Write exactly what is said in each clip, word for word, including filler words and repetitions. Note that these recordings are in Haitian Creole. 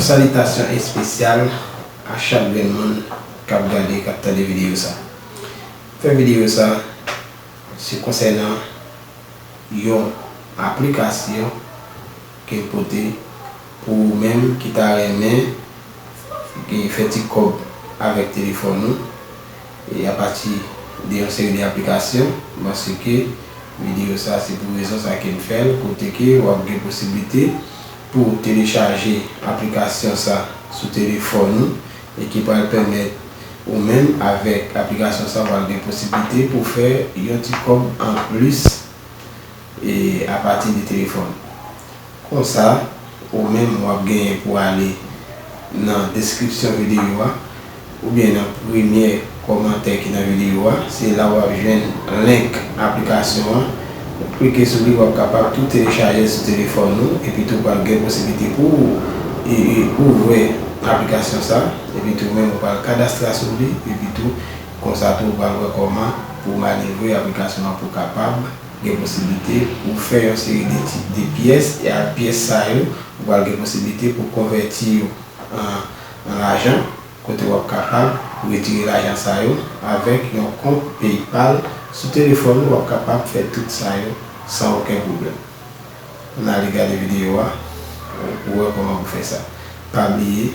Salitasyon espesyal a chak grenn moun k ap gade, k ap tande videyo sa. Fè videyo sa, se konsènan yon aplikasyon ke m pote pou ou menm ki ta renmen fè ti kòb avèk telefòn ou. E apati de yon seri de aplikasyon, paske videyo sa se pou rezon sa ke m fè l, kote ke w ap gen posiblite pou w telechaje aplikasyon sa sou telefòn ou, e ki pral pèmèt ou menm avèk aplikasyon sa, w pral gen posiblite pou w fè yon ti kòb anplis e apati de telefòn. Konsa, ou menm w ap genyen pou ale nan deskripsyon videyo a, oubyen nan premye kòmantè ki nan videyo a, se la w ap jwenn link aplikasyon an. Ou klike sou li, w ap kapab tou telechaje l sou telefòn ou, epi tou w pral gen posiblite pou ou, e, e, ouvè aplikasyon sa, epi tou menm ou pral kadastre sou li, epi tou konsa tou w pral wè kòman pou w manevre aplikasyon an pou w kapab gen posiblite pou w fè yon seri de ti, de pyès, e ak pyès sa yo, ou pral gen posiblite pou w konvèti yo an, an lajan, kote w ap kapab retire lajan sa yo avèk yon kont PayPal sou telefòn ou, w ap kapab fè tout sa yo san okenn pwoblèm. Ann ale gade videyo a, pou w wè kòman pou fè sa. Pa bliye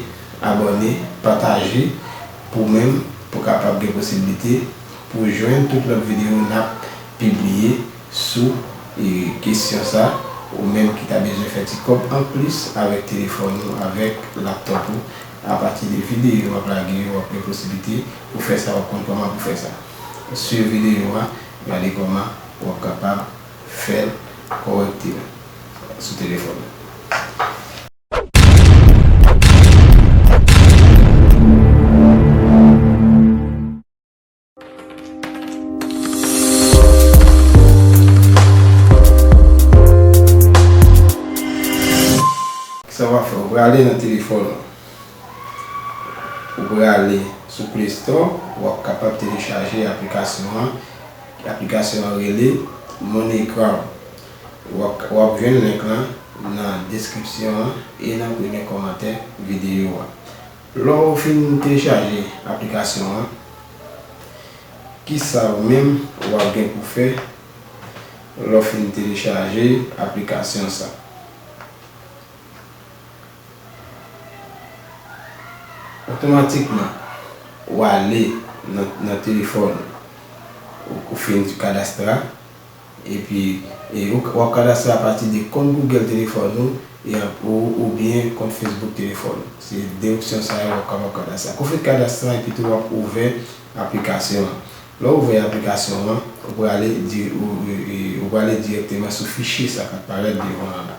abòne, pataje, pou w menm, pou w kapab gen posiblite pou w jwenn tout lòt videyo n ap pibliye sou, e, kesyon sa, ou menm ki ta bezwen fè ti kòb anplis avèk telefòn ou, avèk laptòp ou, apati de videyo m ap lage yo, w ap gen posiblite pou fè sa, w ap konn kòman pou fè sa. Swiv videyo a, gade kòman w ap kapab fè l kòrèkteman sou telefòn ou. Kisa w ap fè? Ou prale nan telefòn ou. Ou prale sou Play Store, w ap kapab telechaje aplikasyon an. Aplikasyon an rele MoneyGram. W ap, w ap jwenn link lan nan deskripsyon an e nan premye kòmantè videyo a. Lè w fin telechaje aplikasyon an, kisa ou menm w ap gen pou fè lè w fin telechaje aplikasyon sa? Otomatikman, w ale nan, nan telefòn ou, ou fin kadastre, epi, e, ou, w ap kadastre apati de kont Google telefòn ou, e, ou, oubyen kont Facebook telefòn ou. Se de opsyon sa yo w ap kapab kadastre. Kou fin kadastre, epi tou w ap ouvè aplikasyon an. Lè w ouvè aplikasyon an, ou prale di-, ou, e, e, ou prale dirèkteman sou fichye sa k ap parèt devan an la.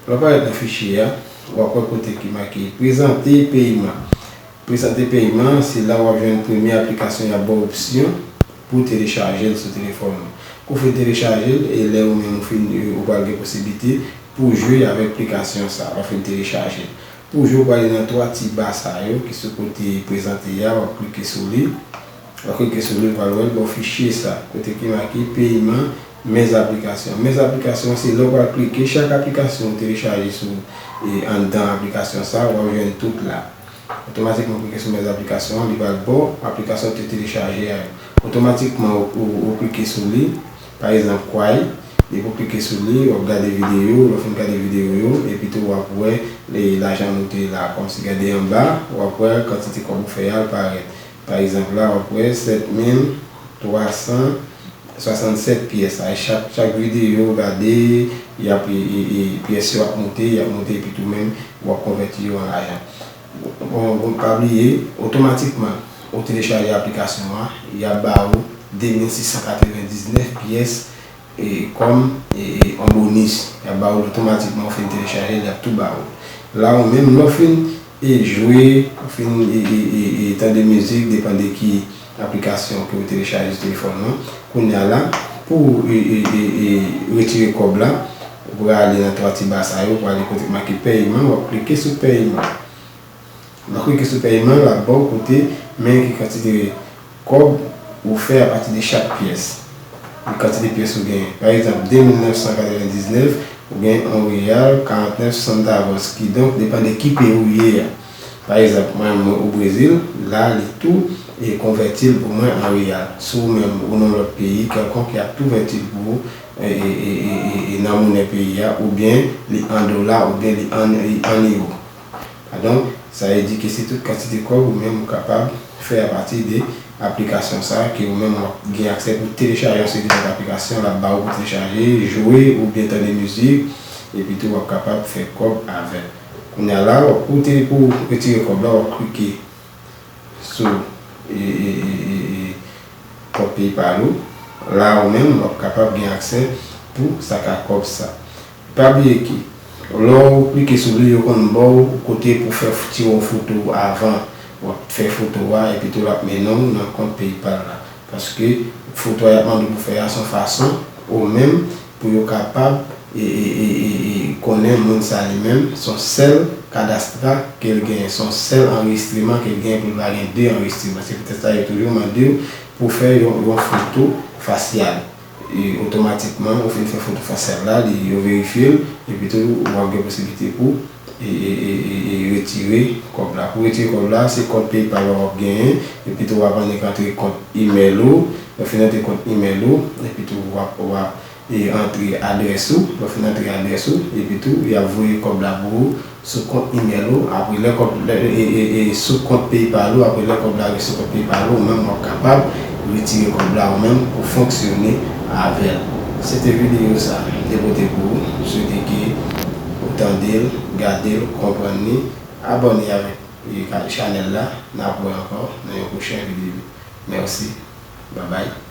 Lè w parèt nan fichye a, w ap wè kote ki make Prezante peyiman. Prezante peyiman, se la w ap jwenn premye aplikasyon y ap ba w opsyon pou w telechaje l sou telefòn ou. Kou w fin telechaje l, e lè ou menm ou fin, ou pral gen posiblite pou w jwe avèk aplikasyon sa a, lè w fin telechaje l. Pou w jwe, ou prale nan twa ti ba sa yo ki sou kote prezante a, w ap klike sou li. W ap klike sou li, w pral wè l ba w fichye sa, kote ki make peyiman, mes applications. Mes applications, se lè w pral klike chak aplikasyon ou telechaje sou, e, anndan aplikasyon sa, w ap jwenn tout la. Otomatikman, w klike sou mes applications, li pral ba w aplikasyon ou te telechaje a yo. Otomatikman, ou, ou, ou klike sou li, pa egzanp, Kwai, depi w klike sou li, w ap gade videyo, lè w fin gade videyo yo, epi tou w ap wè, e, lajan moute la, kòmsi gade anba, w ap wè kantite kòb ou fè a, l parèt. Pa egzanp la, w ap wè sèt mil twa san swasannsèt pyès. A chak, chak videyo w gade, y ap, e, e, e, pyès yo ap moute, y ap moute, epi tou menm, w ap konvèti yo an lajan. Bon, bon, pa bliye, otomatikman, ou telechaje aplikasyon an, y ap ba ou de mil sis san katrevendiznèf pyès e, kòm, e, e, yon bonis. Y ap ba ou l otomatikman, ou fin telechaje l, y ap tou ba ou l. La ou menm, lè w fin, e, jwe, ou fin, e, e, e, e, tande mizik, depann de ki aplikasyon ke w telechaje sou telefòn nan. Kounye a la, pou, e, e, e, e, retire kòb la, ou prale nan twa ti ba sa yo, ou prale kote k make peyiman, w ap klike sou peyiman. Lè w klike sou peyiman, l ap ba w kote men ki kantite kòb ou fè apati de chak pyès. kantite pyès ou genyen. Pa egzanp, de mil nèf san katrevendiznèf, ou gen yon reyal, karantnèf centavos, kidonk depann de ki peyi ou ye a. Pa egzanp, mwen menm mwen o Brezil, la li tou e konvèti l pou mwen an reyal. Si ou menm ou nan lòt peyi kèlkonk, y ap konvèti l pou ou e, e, e, e, e, e nan monè peyi a, oubyen li an dola, oubyen li an, li an ewo. Padon, sa vle di ke se tout kantite kòb ou menm ou kapab fè apati de aplikasyon sa a ke ou menm w ap gen aksè pou telechaje yon seri de lòt aplikasyon, l ap ba ou pou telechaje, jwe oubyen tande mizik, epi tou w ap kapab fè kòb avè l. Kounye a la, ou te pou retire kòb la, w ap klike sou e, e, e, e, e, kont PayPal ou. La ou menm, w ap kapab gen aksè pou sa ka kòb sa. Pa bliye ke lè w klike sou li, yo konn ba w kote pou fè tire yon foto avan. W ap fè foto a epi tou l ap mennen w nan kont PayPal la. Paske foto a y ap mande w pou fè a se yon fason ou menm pou yo kapab e, e, e, e, e konnen moun sa li menm se yon sèl kadastra ke l genyen, se yon sèl anrejistreman ke l genyen, pou l pa gen de anrejistreman. Se poutèt sa yo toujou mande w pou fè yon, yon foto fasyal. E otomatikman, ou fin fè foto fasyal la, li, yo verifye l, epi tou w ap gen posiblite pou e, e, e, e, e retire kòb la. Pou retire kòb la, se kont PayPal w ap genyen, epi tou w ap annik antre kont email ou. Lè w fin antre kont email ou, epi tou w ap, w ap e, antre adrès ou. Lè w fin antre adrès ou, epi tou y ap voye kòb la pou ou sou kont email ou. Apre lè kòb, lè, e, e, e, sou kont PayPal ou, apre lè kòb la rive sou kont PayPal ou, ou menm w ap kapab retire kòb la ou menm pou fonksyone avè l. Se te videyo sa m te pote pou ou. M swete ke ou tande l, gade l, konprann li, abòne avèk e, chanèl la. N ap wè ankò nan yon pwochen videyo. Mèsi. Babay.